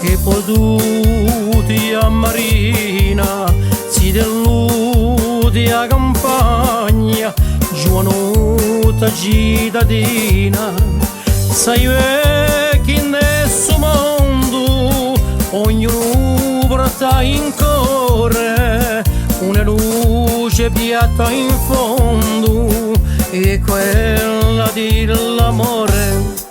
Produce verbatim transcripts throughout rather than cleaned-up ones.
È po tutti à a marina, zitelluti à a campagna, ghjuvanutta citadina, sai bè chì in stu mondu ognunu porta in core una luce piatta in fondu, hè quella di l'amore.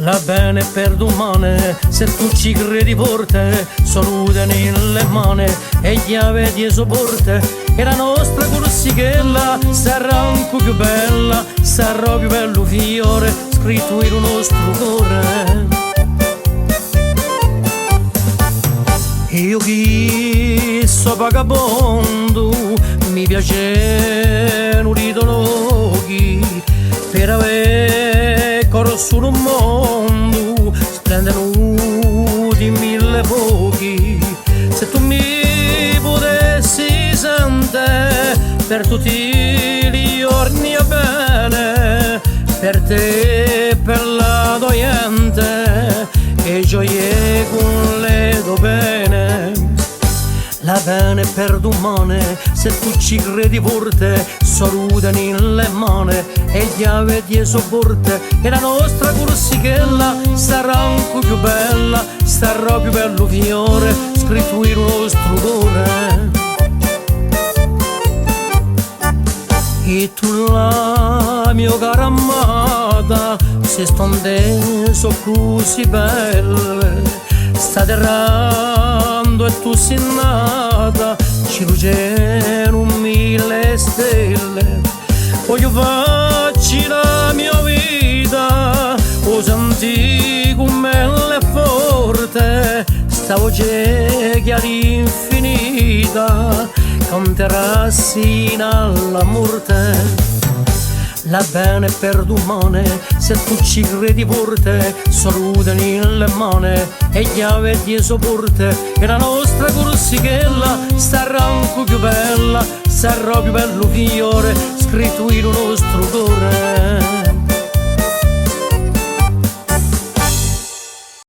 L'avvene per dumane, s'è tù ci credi forte, salutane in le mane è chjave di e so porte, è la nostra Cursichella sarà ancu più bella, sarà u più bellu fiore scrittu in u nostru core. Eiu chì sò vagabondu, mi piacenu li to lochi, per avè corsu lu mondu, splendendu di mille fochi. S'è tù mi pudessi sente per tutti li ghjorni à vene, per tè, per la to ghjente, è gioie cun le to pene. L'avvene per dumane, s'è tù ci credi forte, salutane in le mane è chjave di e so porte, è la nostra Cursichella sarà ancu più bella, sarà u più bellu fiore scrittu in u nostru core. È tù, la mio cara amata, sè st'onde sò cusì belle, sta terra induve tù sì nata, ci lucenu mille stelle. Vogliu facci la mio vita, o senti cum'ella hè forte, sta voce chjara infinita, canterà sinu à la morte. L'avvene per dumane, s'è tù ci credi forte, salutane in le mane è chjave di e so porte, è la nostra Cursichella sarà ancu più bella, sarà u più bellu fiore scrittu in u nostru core.